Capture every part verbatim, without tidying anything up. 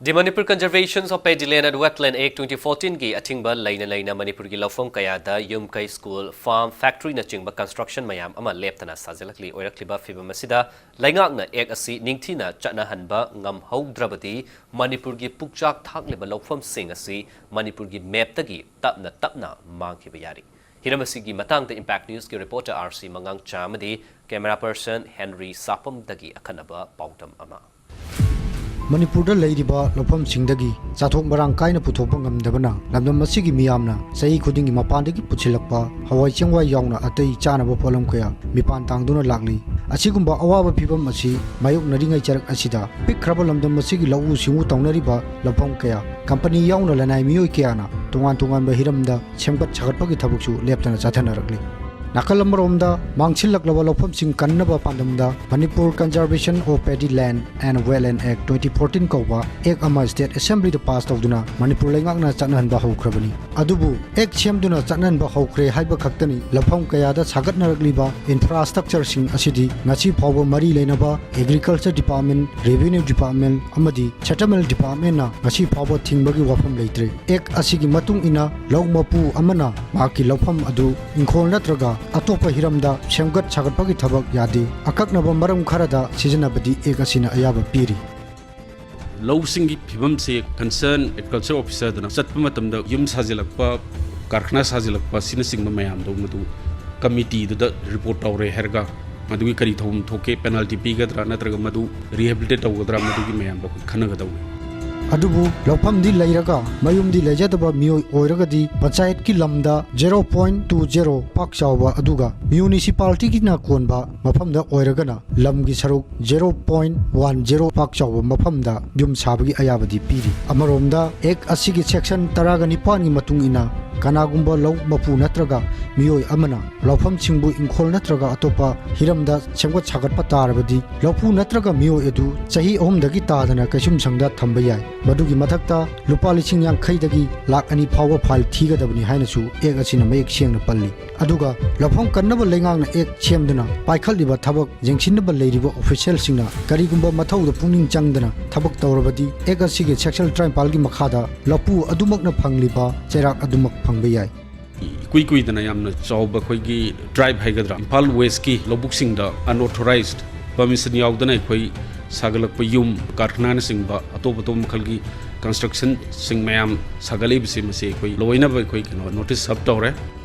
The Manipur Conservation of Paddy Land and Wetland Act twenty fourteen-ꯒꯤ ꯑꯊꯤꯡꯕ ꯂꯩꯅ ꯂꯩꯅ ꯃꯅꯤꯄꯨꯔꯒꯤ ꯂꯧꯐꯝ ꯀꯌꯥꯗ ꯌꯨꯝ ꯀꯩ, ꯁ꯭ꯀꯨꯜ, ꯐꯥꯔꯝ, ꯐꯦꯛꯇꯔꯤꯅ ꯆꯤꯡꯕ ꯀꯟꯁꯇ꯭ꯔꯛꯁꯟ ꯃꯌꯥꯝ ꯑꯃ ꯂꯦꯞꯇꯅ ꯁꯥꯖꯤꯜꯂꯛꯂꯤ꯫ ꯑꯣꯏꯔꯛꯂꯤꯕ ꯐꯤꯕꯝ ꯑꯁꯤꯗ ꯂꯩꯉꯥꯛꯅ ꯑꯦꯛ ꯑꯁꯤ ꯅꯤꯡꯊꯤꯅ ꯆꯠꯅꯍꯟꯕ ꯉꯝꯍꯧꯗ꯭ꯔꯕꯗꯤ ꯃꯅꯤꯄꯨꯔꯒꯤ ꯄꯨꯛꯆꯥꯛ ꯊꯥꯛꯂꯤꯕ ꯂꯧꯐꯝꯁꯤꯡ ꯑꯁꯤ ꯃꯅꯤꯄꯨꯔꯒꯤ ꯃꯦꯞꯇꯒꯤ ꯇꯞꯅ ꯇꯞꯅ ꯃꯥꯡꯈꯤꯕ ꯌꯥꯔꯤ꯫ ꯍꯤꯔꯝ ꯑꯁꯤꯒꯤ ꯃꯇꯥꯡꯗ Impact News-ꯀꯤ reporter R C ꯃꯉꯥꯡꯆꯥ ꯑꯃꯗꯤ camera person Henry ꯁꯥꯄꯝꯗꯒꯤ ꯑꯈꯟꯅꯕ ꯄꯥꯎꯗꯝ ꯑꯃ꯫ ꯃꯅꯤꯄꯨꯔꯗ ꯂꯩꯔꯤꯕ ꯂꯧꯐꯝꯁꯤꯡꯗꯒꯤ ꯆꯥꯊꯣꯛ ꯃꯔꯥꯡ ꯀꯥꯏꯅ ꯄꯨꯊꯣꯛꯄ ꯉꯝꯗꯕꯅ ꯂꯝꯗꯝ ꯑꯁꯤꯒꯤ ꯃꯤꯌꯥꯝꯅ ꯆꯍꯤ ꯈꯨꯗꯤꯡꯒꯤ ꯃꯄꯥꯟꯗꯒꯤ ꯄꯨꯁꯤꯜꯂꯛꯄ ꯍꯋꯥꯏ ꯆꯦꯡꯋꯥꯏ ꯌꯥꯎꯅ ꯑꯇꯩ ꯆꯥꯅꯕ ꯄꯣꯠꯂꯝ ꯀꯌꯥ ꯃꯤꯄꯥꯟ ꯇꯥꯡꯗꯨꯅ ꯂꯥꯛꯂꯤ꯫ ꯑꯁꯤꯒꯨꯝꯕ ꯑꯋꯥꯕ ꯐꯤꯚꯝ ꯑꯁꯤ ꯃꯥꯌꯣꯛꯅꯔꯤꯉꯩ ꯆꯔꯛ ꯑꯁꯤꯗ ꯄꯤꯛꯈ꯭ꯔꯕ ꯂꯝꯗꯝ ꯑꯁꯤꯒꯤ ꯂꯧꯎ ꯁꯤꯡꯎ ꯇꯧꯅꯔꯤꯕ ꯂꯧꯐꯝ ꯀꯌꯥ, ꯀꯝꯄꯅꯤ ꯌꯥꯎꯅ ꯂꯅꯥꯏ ꯃꯤꯑꯣꯏ ꯀꯌꯥꯅ ꯇꯣꯉꯥꯟ ꯇꯣꯉꯥꯟꯕ ꯍꯤꯔꯝꯗ ꯁꯦꯝꯒꯠ ꯁꯥꯒꯠꯄꯒꯤ ꯊꯕꯛꯁꯨ ꯂꯦꯞꯇꯅ ꯆꯠꯊꯅꯔꯛꯂꯤ꯫ ꯅꯥꯀꯜ ꯑꯃꯔꯣꯝꯗ ꯃꯥꯡꯁꯤꯜꯂꯛꯂꯕ ꯂꯧꯐꯝꯁꯤꯡ ꯀꯟꯅꯕ ꯄꯥꯟꯗꯝꯗ Manipur Conservation of Paddy Land and Wetland Act twenty fourteen ꯀꯧꯕ ꯑꯦꯛ ꯑꯃ ꯁ꯭ꯇꯦꯠ ꯑꯦꯁꯦꯝꯕ꯭ꯂꯤꯗ ꯄꯥꯁ ꯇꯧꯗꯨꯅ ꯃꯅꯤꯄꯨꯔ ꯂꯩꯉꯥꯛꯅ ꯆꯠꯅꯍꯟꯕ ꯍꯧꯈ꯭ꯔꯕꯅꯤ꯫ ꯑꯗꯨꯕꯨ ꯑꯦꯛ ꯁꯦꯝꯗꯨꯅ ꯆꯠꯅꯍꯟꯕ ꯍꯧꯈ꯭ꯔꯦ ꯍꯥꯏꯕ ꯈꯛꯇꯅꯤ, ꯂꯧꯐꯝ ꯀꯌꯥꯗ ꯁꯥꯒꯠꯅꯔꯛꯂꯤꯕ ꯏꯟꯐ꯭ꯔꯥꯁ꯭ꯇ꯭ꯔꯛꯆꯔꯁꯤꯡ ꯑꯁꯤꯗꯤ ꯉꯁꯤ ꯐꯥꯎꯕ ꯃꯔꯤ ꯂꯩꯅꯕ ꯑꯦꯒ꯭ꯔꯤꯀꯜꯆꯔ ꯗꯤꯄꯥꯔꯠꯃꯦꯟ, ꯔꯦꯚꯤꯅ꯭ꯌꯨ ꯗꯤꯄꯥꯔꯠꯃꯦꯟ ꯑꯃꯗꯤ ꯁꯦꯇꯜꯃꯦꯟ ꯗꯤꯄꯥꯔꯠꯃꯦꯟꯅ ꯉꯁꯤ ꯐꯥꯎꯕ ꯊꯤꯡꯕꯒꯤ ꯋꯥꯐꯝ ꯂꯩꯇ꯭ꯔꯤ꯫ ꯑꯦꯛ ꯑꯁꯤꯒꯤ ꯃꯇꯨꯡ ꯏꯟꯅ ꯂꯧ ꯃꯄꯨ ꯑꯃꯅ ꯃꯍꯥꯛꯀꯤ ꯂꯧꯐꯝ ꯑꯗꯨ ꯏꯪꯈꯣꯜ ꯅꯠꯇ꯭ꯔꯒ ꯑꯇꯣꯞꯄ ꯍꯤꯔꯝꯗ ꯁꯦꯝꯒꯠ ꯁꯥꯒꯠꯄꯒꯤ ꯊꯕꯛ ꯌꯥꯗꯦ꯫ ꯑꯀꯛꯅꯕ ꯃꯔꯝ ꯈꯔꯗ ꯁꯤꯖꯤꯟꯅꯕꯗꯤ ꯑꯦꯛ ꯑꯁꯤꯅ ꯑꯌꯥꯕ ꯄꯤꯔꯤ꯫ ꯂꯧꯁꯤꯡꯒꯤ ꯐꯤꯕꯝꯁꯤ ꯀꯟꯁꯔꯟ ꯑꯦꯒ꯭ꯔꯤꯀꯜꯆꯔ ꯑꯣꯐꯤꯁꯔꯗꯨꯅ ꯆꯠꯄ ꯃꯇꯝꯗ ꯌꯨꯝ ꯁꯥꯖꯤꯜꯂꯛꯄ, ꯀꯔꯈꯅꯥ ꯁꯥꯖꯤꯜꯂꯛꯄ ꯑꯁꯤꯅꯆꯤꯡꯕ ꯃꯌꯥꯝꯗꯣ ꯃꯗꯨ ꯀꯃꯤꯇꯤꯗꯨꯗ ꯔꯤꯄꯣꯔꯠ ꯇꯧꯔꯦ ꯍꯥꯏꯔꯒ ꯃꯗꯨꯒꯤ ꯀꯔꯤ ꯊꯧꯑꯣꯡ ꯊꯣꯛꯀꯦ, ꯄꯦꯅꯥꯜꯇꯤ ꯄꯤꯒꯗ꯭ꯔꯥ ꯅꯠꯇ꯭ꯔꯒ ꯃꯗꯨ ꯔꯤꯍꯦꯕꯤꯂꯤꯇꯦꯠ ꯇꯧꯒꯗ꯭ꯔꯥ, ꯃꯗꯨꯒꯤ ꯃꯌꯥꯝꯗꯣ ꯑꯩꯈꯣꯏ ꯈꯟꯅꯒꯗꯧꯔꯤ꯫ ꯑꯗꯨꯕꯨ ꯂꯧꯐꯝꯗꯤ ꯂꯩꯔꯒ ꯃꯌꯨꯝꯗꯤ ꯂꯩꯖꯗꯕ ꯃꯤꯑꯣꯏ ꯑꯣꯏꯔꯒꯗꯤ ꯄꯟꯆꯥꯌꯠꯀꯤ ꯂꯝꯗ zero point two zero ꯄꯥꯛ ꯆꯥꯎꯕ ꯑꯗꯨꯒ ꯃ꯭ꯌꯨꯅꯤꯁꯤꯄꯥꯂꯤꯇꯤꯒꯤꯅ ꯀꯣꯟꯕ ꯃꯐꯝꯗ ꯑꯣꯏꯔꯒꯅ ꯂꯝꯒꯤ ꯁꯔꯨꯛ zero point one zero ꯄꯥꯛ ꯆꯥꯎꯕ ꯃꯐꯝꯗ ꯌꯨꯝ ꯁꯥꯕꯒꯤ ꯑꯌꯥꯕꯗꯤ ꯄꯤꯔꯤ꯫ ꯑꯃꯔꯣꯝꯗ ꯑꯦꯛ ꯑꯁꯤꯒꯤ ꯁꯦꯛꯁꯟ ꯇꯔꯥꯒ ꯅꯤꯄꯥꯟꯒꯤ ꯃꯇꯨꯡ ꯏꯟꯅ ꯀꯅꯥꯒꯨꯝꯕ ꯂꯧ ꯃꯄꯨ ꯅꯠꯇ꯭ꯔꯒ ꯃꯤꯑꯣꯏ ꯑꯃꯅ ꯂꯧꯐꯝꯁꯤꯡꯕꯨ ꯏꯪꯈꯣꯜ ꯅꯠꯇ꯭ꯔꯒ ꯑꯇꯣꯞꯄ ꯍꯤꯔꯝꯗ ꯁꯦꯝꯒꯠ ꯁꯥꯒꯠꯄ ꯇꯥꯔꯕꯗꯤ, ꯂꯧꯄꯨ ꯅꯠꯇ꯭ꯔꯒ ꯃꯤꯑꯣꯏ ꯑꯗꯨ ꯆꯍꯤ ꯑꯍꯨꯝꯗꯒꯤ ꯇꯥꯗꯅ ꯀꯩꯁꯨꯝꯁꯪꯗ ꯊꯝꯕ ꯌꯥꯏ꯫ ꯃꯗꯨꯒꯤ ꯃꯊꯛꯇ ꯂꯨꯄꯥ ꯂꯤꯁꯤꯡ ꯌꯥꯡꯈꯩꯗꯒꯤ ꯂꯥꯈ ꯑꯅꯤ ꯐꯥꯎꯕ fine ꯊꯤꯒꯗꯕꯅꯤ ꯍꯥꯏꯅꯁꯨ Act ꯑꯁꯤꯅ ꯃꯌꯦꯛ ꯁꯦꯡꯅ ꯄꯜꯂꯤ꯫ ꯑꯗꯨꯒ ꯂꯧꯐꯝ ꯀꯟꯅꯕ ꯂꯩꯉꯥꯛꯅ Act ꯁꯦꯝꯗꯨꯅ ꯄꯥꯏꯈꯠꯂꯤꯕ ꯊꯕꯛ ꯌꯦꯡꯁꯤꯟꯅꯕ ꯂꯩꯔꯤꯕ officialꯁꯤꯡꯅ ꯀꯔꯤꯒꯨꯝꯕ ꯃꯊꯧꯗ ꯄꯨꯛꯅꯤꯡ ꯆꯪꯗꯅ ꯊꯕꯛ ꯇꯧꯔꯕꯗꯤ, Act ꯑꯁꯤꯒꯤ section ꯇꯔꯥꯅꯤꯄꯥꯜꯒꯤ ꯃꯈꯥꯗ ꯂꯧꯄꯨ ꯑꯗꯨꯃꯛꯅ ꯐꯪꯂꯤꯕ ꯆꯩꯔꯥꯛ ꯑꯗꯨꯃꯛ ꯐꯪꯕ ꯌꯥꯏ꯫ ꯏꯀꯨꯏ ꯀꯨꯏꯗꯅ ꯌꯥꯝꯅ ꯆꯥꯎꯕ ꯑꯩꯈꯣꯏꯒꯤ tribe ꯍꯥꯏꯒꯗ꯭ꯔꯥ, ꯏꯝꯐꯥꯜ Westꯀꯤ ꯂꯧꯕꯨꯛꯁꯤꯡꯗ unauthorized permission ꯌꯥꯎꯗꯅ ꯑꯩꯈꯣꯏ ꯁꯥꯒꯠꯂꯛꯄ ꯌꯨꯝ, ꯀꯔꯈꯅꯥꯅꯆꯤꯡꯕ, ꯑꯇꯣꯞ ꯑꯇꯣꯞꯄ ꯃꯈꯜꯒꯤ constructionꯁꯤꯡ ꯃꯌꯥꯝ ꯁꯥꯒꯠꯂꯛꯏꯕꯁꯦ, ꯃꯁꯤ ꯑꯩꯈꯣꯏ ꯂꯣꯏꯅꯕ ꯑꯩꯈꯣꯏ ꯀꯩꯅꯣ notice serve ꯇꯧꯔꯦ꯫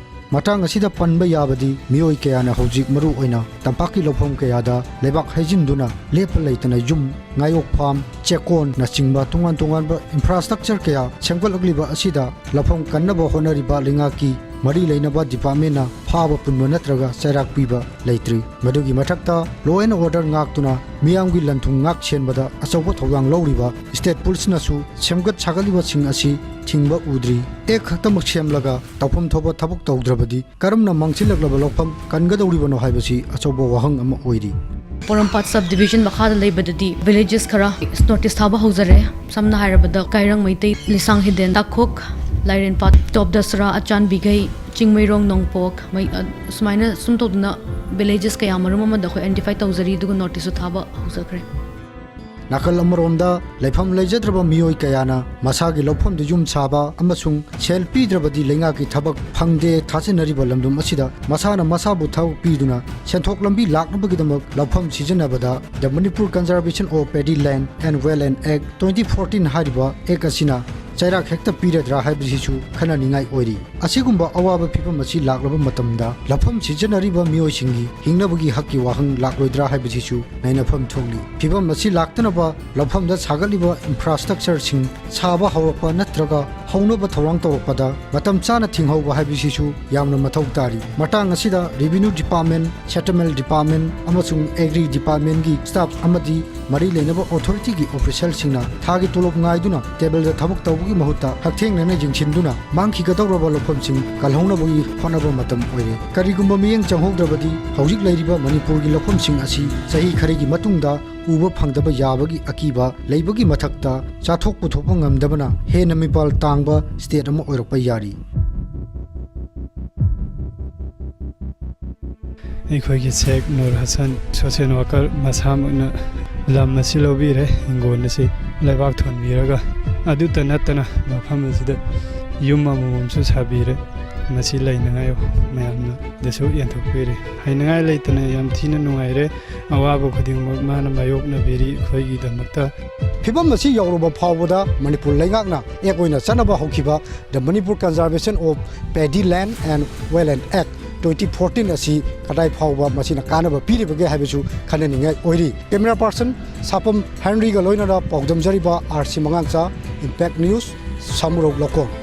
ꯃꯇꯥꯡ ꯑꯁꯤꯗ ꯄꯟꯕ ꯌꯥꯕꯗꯤ, ꯃꯤꯑꯣꯏ ꯀꯌꯥꯅ ꯍꯧꯖꯤꯛ ꯃꯔꯨ ꯑꯣꯏꯅ ꯇꯝꯄꯥꯛꯀꯤ ꯂꯧꯐꯝ ꯀꯌꯥꯗ ꯂꯩꯕꯥꯛ ꯍꯩꯖꯤꯟꯗꯨꯅ ꯂꯦꯞꯄ ꯂꯩꯇꯅ ꯌꯨꯝ, ꯉꯥꯌꯣꯛ farm, ꯆꯦꯛꯀꯣꯟꯅꯆꯤꯡꯕ ꯇꯣꯉꯥꯟ ꯇꯣꯉꯥꯟꯕ infrastructure ꯀꯌꯥ ꯁꯦꯝꯒꯠꯂꯛꯂꯤꯕ ꯑꯁꯤꯗ ꯂꯧꯐꯝ ꯀꯟꯅꯕ ꯍꯣꯠꯅꯔꯤꯕ ꯂꯩꯉꯥꯛꯀꯤ ꯃꯔꯤ ꯂꯩꯅꯕ departmentꯅ ꯐꯥꯕ ꯄꯨꯟꯕ ꯅꯠꯇ꯭ꯔꯒ ꯆꯩꯔꯥꯛ ꯄꯤꯕ ꯂꯩꯇ꯭ꯔꯤ꯫ ꯃꯗꯨꯒꯤ ꯃꯊꯛꯇ law and order ꯉꯥꯛꯇꯨꯅ ꯃꯤꯌꯥꯝꯒꯤ ꯂꯟ-ꯊꯨꯝ ꯉꯥꯛ ꯁꯦꯟꯕꯗ ꯑꯆꯧꯕ ꯊꯧꯗꯥꯡ ꯂꯧꯔꯤꯕ state policeꯅꯁꯨ ꯁꯦꯝꯒꯠ ꯁꯥꯒꯠꯂꯤꯕꯁꯤꯡ ꯑꯁꯤ ꯊꯤꯡꯕ ꯎꯗ꯭ꯔꯤ꯫ Act ꯈꯛꯇꯃꯛ ꯁꯦꯝꯂꯒ ꯇꯧꯐꯝ ꯊꯣꯛꯄ ꯊꯕꯛ ꯇꯧꯗ꯭ꯔꯕꯗꯤ ꯀꯔꯝꯅ ꯃꯥꯡꯁꯤꯜꯂꯛꯂꯕ ꯂꯧꯐꯝ ꯀꯟꯒꯗꯧꯔꯤꯕꯅꯣ ꯍꯥꯏꯕꯁꯤ ꯑꯆꯧꯕ ꯋꯥꯍꯪ ꯑꯃ ꯑꯣꯏꯔꯤ꯫ ꯄꯣꯔꯣꯝꯄꯥꯠ sub division ꯃꯈꯥꯗ ꯂꯩꯕꯗꯗꯤ villages ꯈꯔ notice ꯊꯥꯕ ꯍꯧꯖꯔꯦ꯫ ꯁꯝꯅ ꯍꯥꯏꯔꯕꯗ ꯀꯥꯏꯔꯪ ꯃꯩꯇꯩ, ꯂꯤꯁꯥꯡ ꯍꯤꯗꯦꯟ, ꯇꯥꯈꯣꯛ, ꯂꯥꯏꯔꯦꯟꯄꯥꯠ, ꯇꯣꯞ ꯗꯁꯔꯥ, ꯑꯆꯥꯟꯕꯤꯒꯩ, ꯆꯤꯡꯃꯩꯔꯣꯡ, ꯅꯣꯡꯄꯣꯛ, ꯃꯩ-, ꯑ, ꯁꯨꯃꯥꯏꯅ ꯁꯨꯝ ꯇꯧꯗꯅ villages ꯀꯌꯥ ꯃꯔꯨꯝ ꯑꯃꯗ ꯑꯩꯈꯣꯏ identify ꯇꯧꯖꯔꯤ, ꯑꯗꯨꯒ noticeꯁꯨ ꯊꯥꯕ ꯍꯧꯖꯈ꯭ꯔꯦ꯫ ꯅꯥꯀꯜ ꯑꯃꯔꯣꯝꯗ, ꯂꯩꯐꯝ ꯂꯩꯖꯗ꯭ꯔꯕ ꯃꯤꯑꯣꯏ ꯀꯌꯥꯅ ꯃꯁꯥꯒꯤ ꯂꯧꯐꯝꯗ ꯌꯨꯝ ꯁꯥꯕ ꯑꯃꯁꯨꯡ ꯁꯦꯜ ꯄꯤꯗ꯭ꯔꯕꯗꯤ ꯂꯩꯉꯥꯛꯀꯤ ꯊꯕꯛ ꯐꯪꯗꯦ ꯊꯥꯖꯅꯔꯤꯕ ꯂꯝꯗꯝ ꯑꯁꯤꯗ, ꯃꯁꯥꯅ ꯃꯁꯥꯕꯨ ꯊꯕꯛ ꯄꯤꯗꯨꯅ ꯁꯦꯟꯊꯣꯛ ꯂꯝꯕꯤ ꯂꯥꯛꯅꯕꯒꯤꯗꯃꯛ ꯂꯧꯐꯝ ꯁꯤꯖꯤꯟꯅꯕꯗ The Manipur Conservation of Paddy Land and Wetland Act twenty fourteen ꯍꯥꯏꯔꯤꯕ Act ꯑꯁꯤꯅ ꯆꯩꯔꯥꯛ ꯍꯦꯛꯇ ꯄꯤꯔꯗ꯭ꯔꯥ ꯍꯥꯏꯕꯁꯤꯁꯨ ꯈꯟꯅꯅꯤꯡꯉꯥꯏ ꯑꯣꯏꯔꯤ꯫ ꯑꯁꯤꯒꯨꯝꯕ ꯑꯋꯥꯕ ꯐꯤꯚꯝ ꯑꯁꯤ ꯂꯥꯛꯂꯕ ꯃꯇꯝꯗ, ꯂꯧꯐꯝ ꯁꯤꯖꯤꯟꯅꯔꯤꯕ ꯃꯤꯑꯣꯏꯁꯤꯡꯒꯤ ꯍꯤꯡꯅꯕꯒꯤ ꯍꯛꯀꯤ ꯋꯥꯍꯪ ꯂꯥꯛꯂꯣꯏꯗ꯭ꯔꯥ ꯍꯥꯏꯕꯁꯤꯁꯨ ꯅꯩꯅꯐꯝ ꯊꯣꯛꯂꯤ꯫ ꯐꯤꯚꯝ ꯑꯁꯤ ꯂꯥꯛꯇꯅꯕ ꯂꯧꯐꯝꯗ ꯁꯥꯒꯠꯂꯤꯕ infrastructureꯁꯤꯡ ꯁꯥꯕ ꯍꯧꯔꯛꯄ ꯅꯠꯇ꯭ꯔꯒ ꯍꯧꯅꯕ ꯊꯧꯔꯥꯡ ꯇꯧꯔꯛꯄꯗ ꯃꯇꯝ ꯆꯥꯅ ꯊꯤꯡꯍꯧꯕ ꯍꯥꯏꯕꯁꯤꯁꯨ ꯌꯥꯝꯅ ꯃꯊꯧ ꯇꯥꯔꯤ꯫ ꯃꯇꯥꯡ ꯑꯁꯤꯗ Revenue Department, Settlement Department ꯑꯃꯁꯨꯡ Agri Departmentꯀꯤ staff ꯑꯃꯗꯤ ꯃꯔꯤ ꯂꯩꯅꯕ authorityꯒꯤ officialꯁꯤꯡꯅ ꯊꯥꯒꯤ ꯇꯣꯂꯣꯞ ꯉꯥꯏꯗꯨꯅ tableꯗ ꯊꯕꯛ ꯇꯧꯕꯒꯤ ꯃꯍꯨꯠꯇ ꯍꯛꯊꯦꯡꯅꯅ ꯌꯦꯡꯁꯤꯟꯗꯨꯅ ꯃꯥꯡꯈꯤꯒꯗꯧꯔꯕ ꯂꯧꯐꯝꯁꯤꯡ ꯀꯜꯍꯧꯅꯕꯒꯤ ꯍꯣꯠꯅꯕ ꯃꯇꯝ ꯑꯣꯏꯔꯦ꯫ ꯀꯔꯤꯒꯨꯝꯕ ꯃꯤꯠꯌꯦꯡ ꯆꯪꯍꯧꯗ꯭ꯔꯕꯗꯤ ꯍꯧꯖꯤꯛ ꯂꯩꯔꯤꯕ ꯃꯅꯤꯄꯨꯔꯒꯤ ꯂꯧꯐꯝꯁꯤꯡ ꯑꯁꯤ ꯆꯍꯤ ꯈꯔꯒꯤ ꯃꯇꯨꯡꯗ ꯎꯕ ꯐꯪꯗꯕ ꯌꯥꯕꯒꯤ ꯑꯀꯤꯕ ꯂꯩꯕꯒꯤ ꯃꯊꯛꯇ ꯆꯥꯊꯣꯛ ꯄꯨꯊꯣꯛꯄ ꯉꯝꯗꯕꯅ ꯍꯦꯟꯅ ꯃꯤꯄꯥꯜ ꯇꯥꯡꯕ state ꯑꯃ ꯑꯣꯏꯔꯛꯄ ꯌꯥꯔꯤ꯫ ꯑꯩꯈꯣꯏꯒꯤ ꯁꯦꯈ ꯅꯨꯔ ꯍꯁꯟ social worker ꯃꯁꯥꯃꯛꯅ ꯂꯝ ꯑꯁꯤ ꯂꯧꯕꯤꯔꯦ, ꯍꯤꯡꯒꯣꯜ ꯑꯁꯤ ꯂꯩꯕꯥꯛ ꯊꯣꯟꯕꯤꯔꯒ, ꯑꯗꯨꯇ ꯅꯠꯇꯅ ꯃꯐꯝ ꯑꯁꯤꯗ ꯌꯨꯝ ꯑꯃꯃꯝꯁꯨ ꯁꯥꯕꯤꯔꯦ꯫ ꯃꯁꯤ ꯂꯩꯅꯉꯥꯏ ꯃꯌꯥꯝꯅꯗꯁꯨ ꯌꯦꯟꯊꯣꯛꯄꯤꯔꯦ꯫ ꯍꯥꯏꯅꯉꯥꯏ ꯂꯩꯇꯅ ꯌꯥꯝ ꯊꯤꯅ ꯅꯨꯡꯉꯥꯏꯔꯦ꯫ ꯑꯋꯥꯕ ꯈꯨꯗꯤꯡꯃꯛ ꯃꯥꯅ ꯃꯥꯌꯣꯛꯅꯕꯤꯔꯤ ꯑꯩꯈꯣꯏꯒꯤꯗꯃꯛꯇ꯫ ꯐꯤꯚꯝ ꯑꯁꯤ ꯌꯧꯔꯕ ꯐꯥꯎꯕꯗ ꯃꯅꯤꯄꯨꯔ ꯂꯩꯉꯥꯛꯅ act ꯑꯣꯏꯅ ꯆꯠꯅꯕ ꯍꯧꯈꯤꯕ The Manipur Conservation of Paddy Land and Wetland Act twenty fourteen ꯑꯁꯤ ꯀꯗꯥꯏ ꯐꯥꯎꯕ ꯃꯁꯤꯅ ꯀꯥꯟꯅꯕ ꯄꯤꯔꯤꯕꯒꯦ ꯍꯥꯏꯕꯁꯨ ꯈꯟꯅꯅꯤꯡꯉꯥꯏ ꯑꯣꯏꯔꯤ꯫ Camera person ꯁꯥꯄꯝ ꯍꯦꯟꯔꯤꯒ ꯂꯣꯏꯅꯅ ꯄꯥꯎꯗꯝꯖꯔꯤꯕ ꯑꯥꯔ ꯁꯤ ꯃꯉꯥꯡꯆꯥ, Impact News, ꯁꯥꯃꯨꯔꯧ ꯂꯧꯀꯣꯡ꯫